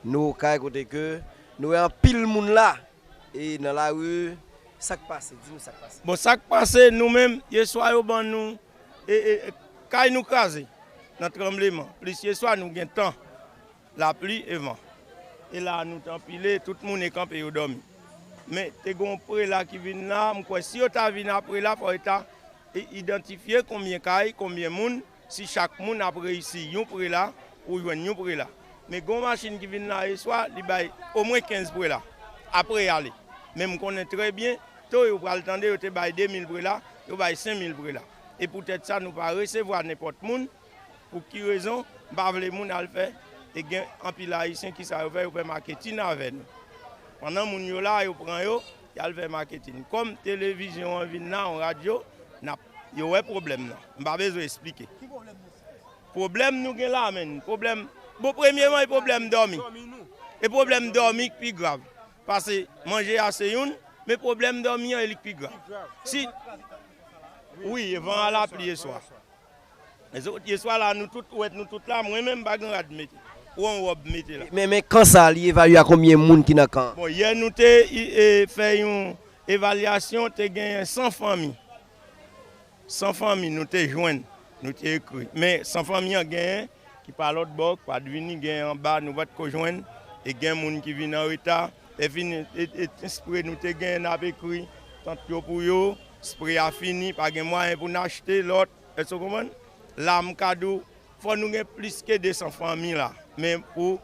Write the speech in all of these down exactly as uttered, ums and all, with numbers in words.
Nou Okay kote ke nou wè anpil moun la e nan lari, sa k pase? Di nou sa k pase. Bon, sa k pase, nou menm, yèswa yo ban nou e, e, e, kay nou kraze nan tranbleman. Plis yèswa nou gen tan, lapli e van. E la nou t anpile, tout moun e kanpe yo dòmi. Men te gen yon prela ki vin la, m kwè si yo ta vin apre la, fò yo ta i- idantifye konbyen kay, konbyen moun, si chak moun ap reyisi yon prela pou jwenn yon prela. Men gen yon machin ki vin la yèswa, li bay omwen kenz prela. Apre y ale. Men m konnen trè byen, to yo pral tande yo te bay de mil prela, yo bay senk mil prela. E poutèt sa nou pa resevwa nenpòt moun. Pou ki rezon? M pa vle moun al fè. E gen anpil Ayisyen ki sa yo fè, yo fè maketin avè nou. Pandan moun yo la, yo pran yo, y al fè maketin. Kòm televizyon an vin la, yon radyo, n ap, yo wè pwoblèm nan. M pa bezwen esplike. Pwoblèm nou gen la, menn. Pwoblèm, bon, premyeman, e pwoblèm dòmi. E pwoblèm dòmi k pi grav. Pase manje a se youn, men pwoblèm dòmi an, e li k pi grav. Si, wi, e van a lapli yèswa. Yèswa la, nou tout, ou wè nou tout la, mwen menm m pa gen rad mete. Ou yon wòb mete la. Men, men kan sa, li evalye a konbyen moun ki nan kan an? Bon, yè nou te i- e, fè yon evalyasyon, te genyen san fanmi. San fanmi nou te jwenn, nou te ekri. Men san fanmi an genyen ki pa lòt bò, ki pa t vini, genyen anba, nou pa t ko jwenn. E gen moun ki vin an reta. E fini, e, e, spre nou te genyen n ap ekri tant yo pou yo. Spre a fini, pa gen mwayen pou n achte lòt. Èske w konprann? La, m ka di w, fò nou gen plis ke de san fanmi la. Men pou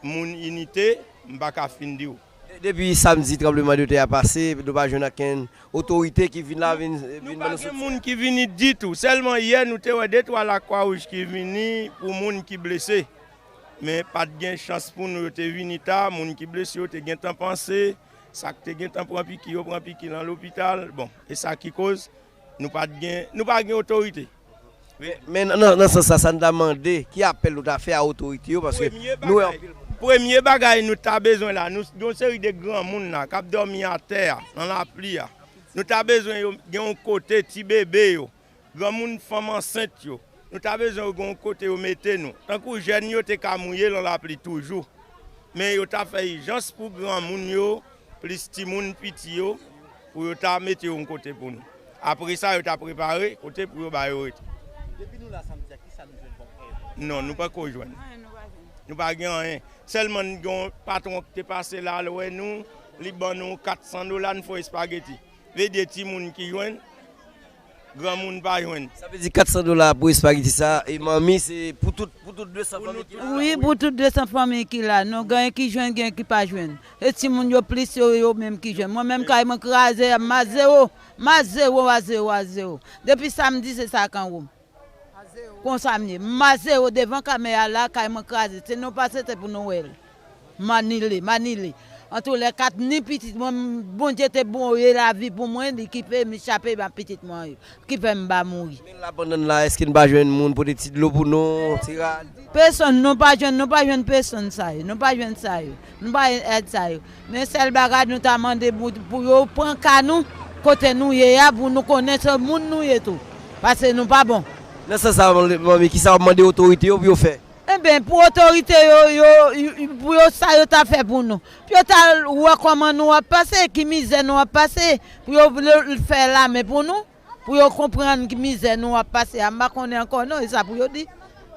moun inite, m pa ka fin di w. Depi samdi tranbleman de tè a pase, nou pa jwenn okenn otorite ki vin la, vin, vin ban nou soutyen. Nou pa gen moun ki vini ditou. Sèlman yè, nou te wè de twa Lakwa Wouj ki vini pou moun ki blese. Men pa t gen chans pou nou, yo te vini ta, moun ki blese yo te gentan panse, sa k te gentan pran piki, yo pran piki nan lopital. Bon, e sa ki koz nou pa t gen, nou pa gen otorite. Men nan, nan sans sa, sa n ta mande, ki apèl nou ta fè a otorite yo, paske nou wè anpil moun. Premye bagay nou ta bezwen la, nou gen yon seri de granmoun la k ap dòmi atè a, nan lapli a. Nou ta bezwen yo gen yon kote, ti bebe yo, granmoun, fanm ansent yo. Nou ta bezwen yo gen yon kote yo mete nou. Tankou jèn yo te ka mouye lan lapli toujou. Men yo ta fè ijans pou granmoun yo, plis timoun piti yo, pou yo ta mete yo yon kote pou nou. Apre sa, yo ta prepare kote pou yo ba yo rete. Depi nou la samdi a, kisa nou jwenn kòm èd? Non, nou pako jwenn. Nou pa gen anyen. Sèlman n gen yon patwon ki te pase la, l wè nou, li ban nou kat san dola, n fè yon espageti. Vle di e timoun ki jwenn, granmoun pa jwenn. Sa vle di kat san dola pou espageti sa, e manmi, se pou tout, pou tout de san fanmi ki la? Wi, pou tout de san fanmi ki la. Non, gen ki jwenn, gen ki pa jwenn. E timoun yo plis, yo, yo menm ki jwenn. Mwen menm, kay mwen kraze, m a zewo. M a zewo, a zewo, a zewo. Depi samdi, se sa k anwo m. Konsa m ye. M a zewo devan kamera la, kay mwen kraze. Se nou pase, se pou nou wè l. M anile, m anile. Antoulèka, ni pitit mwen, Bondye te voye lavi pou mwen, li ki fè m chape ba pitit mwen yo, ki fè m pa mouri. Men la pandan n la, èske n pa jwenn moun pote ti dlo pou nou, ti rad? Pèsonn, nou pa jwenn, nou pa jwenn pèsonn sa yo, nou pa jwenn sa yo, nou pa jwenn èd sa yo. Men sèl bagay nou ta mande pou, pou yo pran ka nou, kote nou ye a, pou nou konnen se moun nou ye tou. Paske nou pa bon. Nan sans sa, manmi, kisa w ap mande otorite yo pou yo fè? Enben, pou otorite yo, yo, yo, pou yo sa yo ta fè pou nou. Pou yo ta wè kòman nou ap pase, ki mizè nou ap pase, pou yo vle fè lamen pou nou, pou yo konprann ki mizè nou ap pase a. M pa konnen ankò non, e sa pou yo di,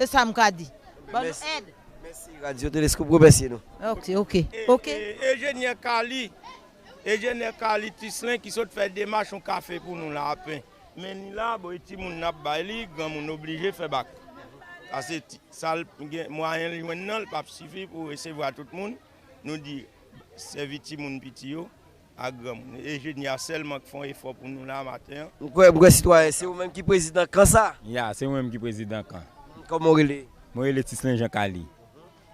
e sa m ka di. Ban nou èd. Mèsi, Radyo Teleskop remèsye nou. Ok, ok, ok. E, e, Enjenyè Kali, Enjenyè Kali Tislen ki sot fè demach yon kafe pou nou la apen. Men li la, bon, e timoun n ap bay li, granmoun oblije fè bak. Paske ti- sa l gen mwayen l jwenn nan, l p ap sifi pou resevwa tout moun. Nou di, sèvi timoun piti yo ak granmoun. Enjenyè a sèlman k fè yon efò pou nou la maten an. M kwè, m kwè sitwayen, se ou menm ki prezidan kan sa? Ya, se mwen menm ki prezidan kan. Kòman w rele? Mwen rele Tislen Jean Caly.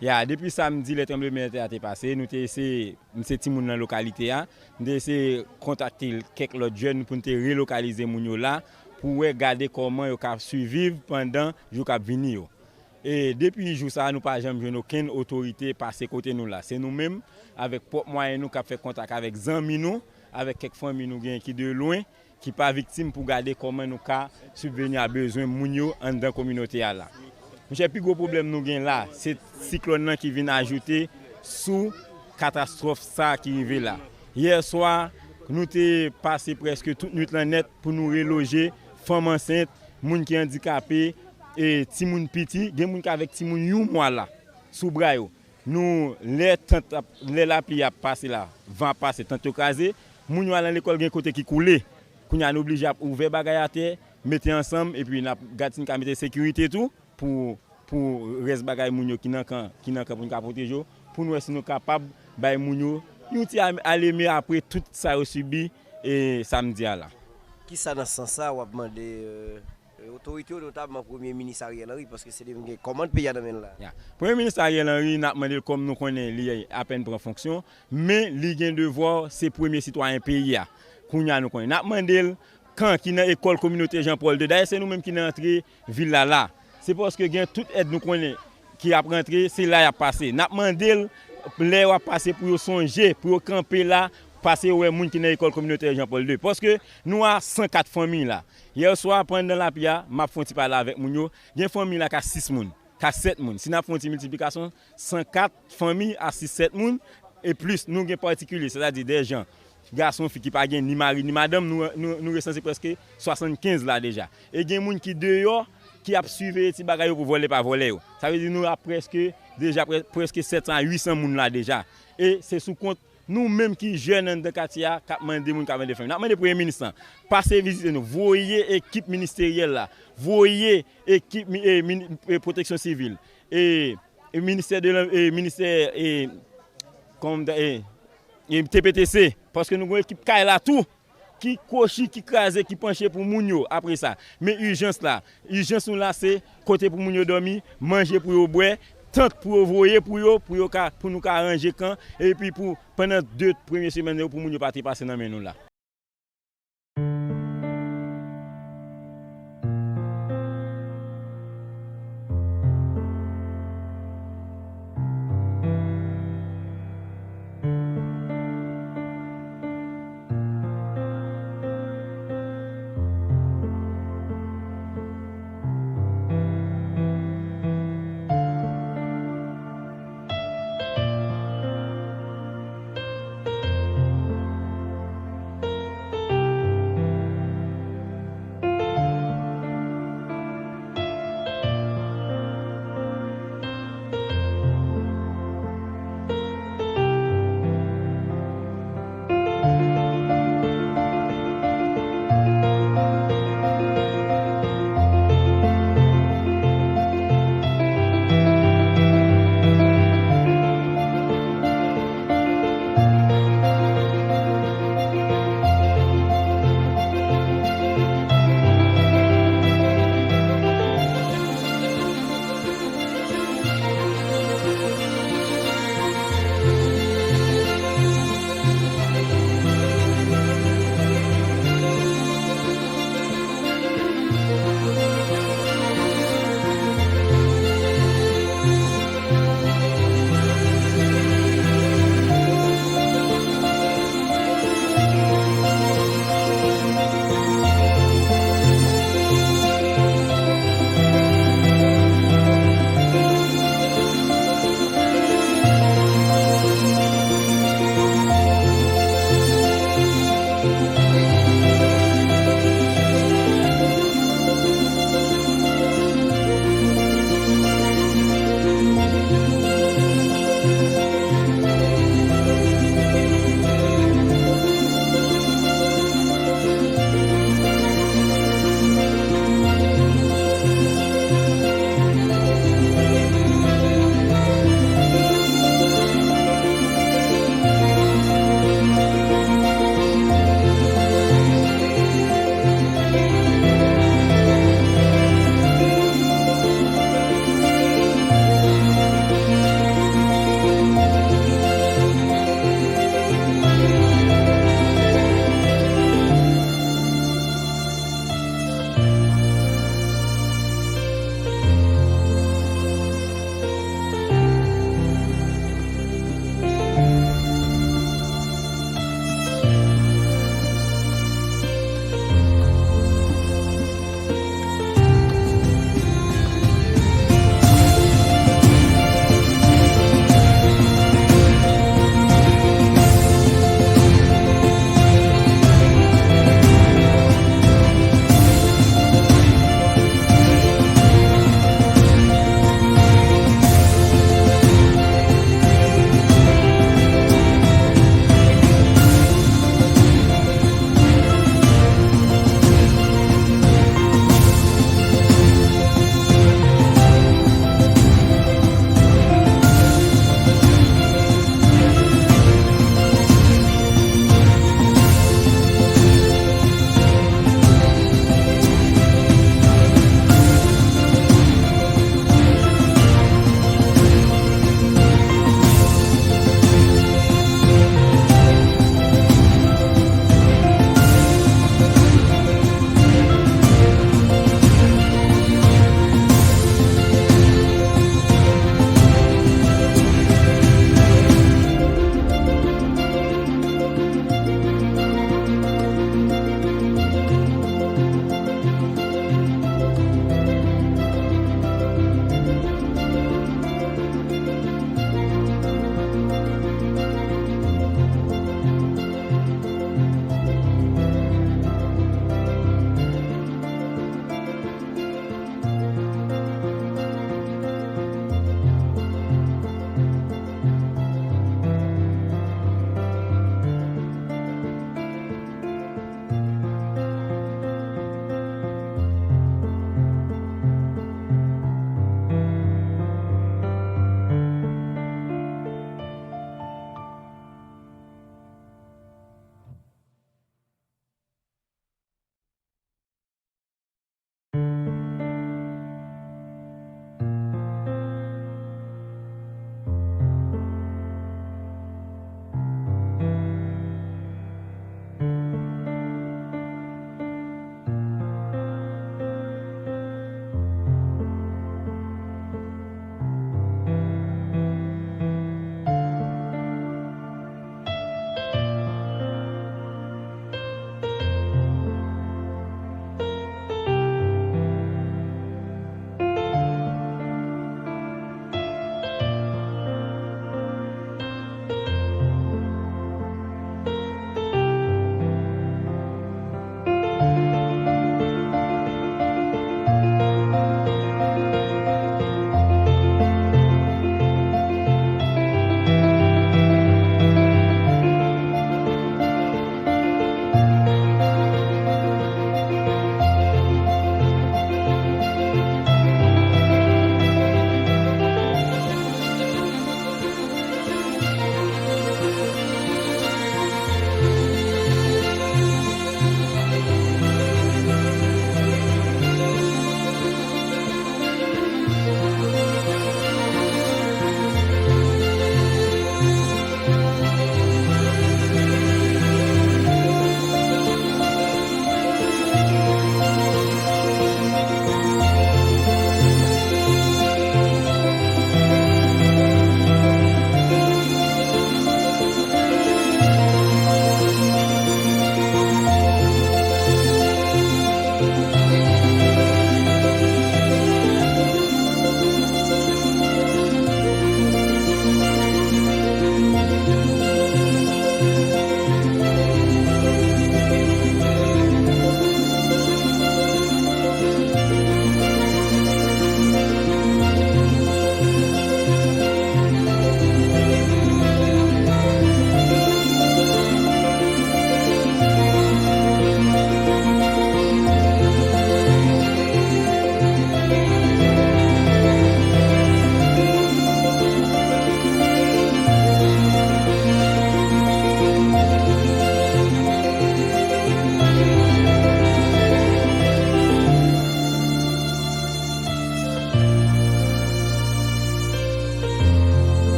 Ya, depi samdi lè tranblemanntè a te pase, nou te eseye, m se timoun nan lokalite a, m te eseye kontakte kèk lòt jèn pou n te relokalize moun yo la, pou wè gade kòman yo ka siviv pandan jou k ap vini yo. E depi jou sa a, nou pa janm jwenn okenn otorite pase kote nou la. Se nou menm, avèk pwòp mwayen nou, k ap fè kontak avèk zanmi nou, avèk kèk fanmi nou genyen ki de lwen, ki pa viktim pou gade kòman nou ka sibveni a bezwen moun yo anndan kominote a la. Monchè, pi gwo pwoblèm nou gen la, se siklòn nan ki vin ajoute sou katastwòf sa ki rive la. Yè swa, nou te pase prèske tout nwit lan nèt pou nou reloje fanm ansent, moun ki andikape, e timoun piti. Gen moun ki avèk timoun yon mwa la sou bra yo. Nou, lè tant ap, lè lapli ap pase la, van ap pase, tant yo kraze, moun yo al nan lekòl, gen kote ki koule. Kounye a, nou oblije ap ouvè bagay atè, mete ansanm, epi n ap gad si n ka mete sekirite tou pou, pou rès bagay moun yo ki nan kan, ki nan kan pou n ka pwoteje yo, pou n wè si nou kapab bay moun yo yon ti a-, aleme apre tout sa yo sibi e samdi a la. Kisa nan sans sa w ap mande, euh, otorite yo, notabman Premye Minis Ariel Henry, paske se li menm gen kòmand peyi a nan men l la? Ya. Premye Minis Ariel Henry, n ap mande l, kòm nou konnen li apèn pran fonksyon, men li gen devwa, se premye sitwayen peyi a. Kounye a nou konnen. N ap mande l kan ki nan ekòl kominote Jean Paul de. Dayè, se nou menm ki nan antre vil la la. Se paske gen tout èd nou konnen ki ap rantre, se la y ap pase. N ap mande l, lè yo ap pase, pou yo sonje, pou yo kanpe la, pase yo wè moun ki nan ekòl kominotè Jean Paul de. Paske nou a san kat fanmi la. Yè swa, pandan lapli a, m ap fè yon ti pale avèk moun yo. Gen fanmi la ka sis moun, ka sèt moun. Si n ap fè yon ti miltiplikasyon, san kat fanmi a sis, sèt moun, e plis, nou gen patikilye, sètadi dè jan, gason, fi ki pa gen ni mari ni madanm, nou, nou, nou resanse prèske swasannkenz la deja. E gen moun ki deyò, ki ap siveye ti bagay yo pou vòlè pa vòlè yo. Sa vle di nou a prèske, deja prè-, prèske sèt san a uit san moun la deja. E se sou kont nou menm ki jèn anndan katye a k ap mande moun, k ap mande fanmi. N ap mande Premye Minis lan, pase vizite nou, voye ekip ministeryèl la, voye ekip mi-, e, mini-, e, pwoteksyon sivil, e, e ministè de lan-, e ministè, e, kòman, e, e T P T C, paske nou gen ekip kay la tou, ki kwochi, ki kraze, ki panche pou moun yo apre sa. Men ijans la, ijans nou la se kote pou moun yo dòmi, manje pou yo bwè, tant pou yo voye pou yo, pou yo ka, pou nou ka ranje kan, epi pou pandan de premye semèn yo, pou moun yo pa trepase nan men nou la.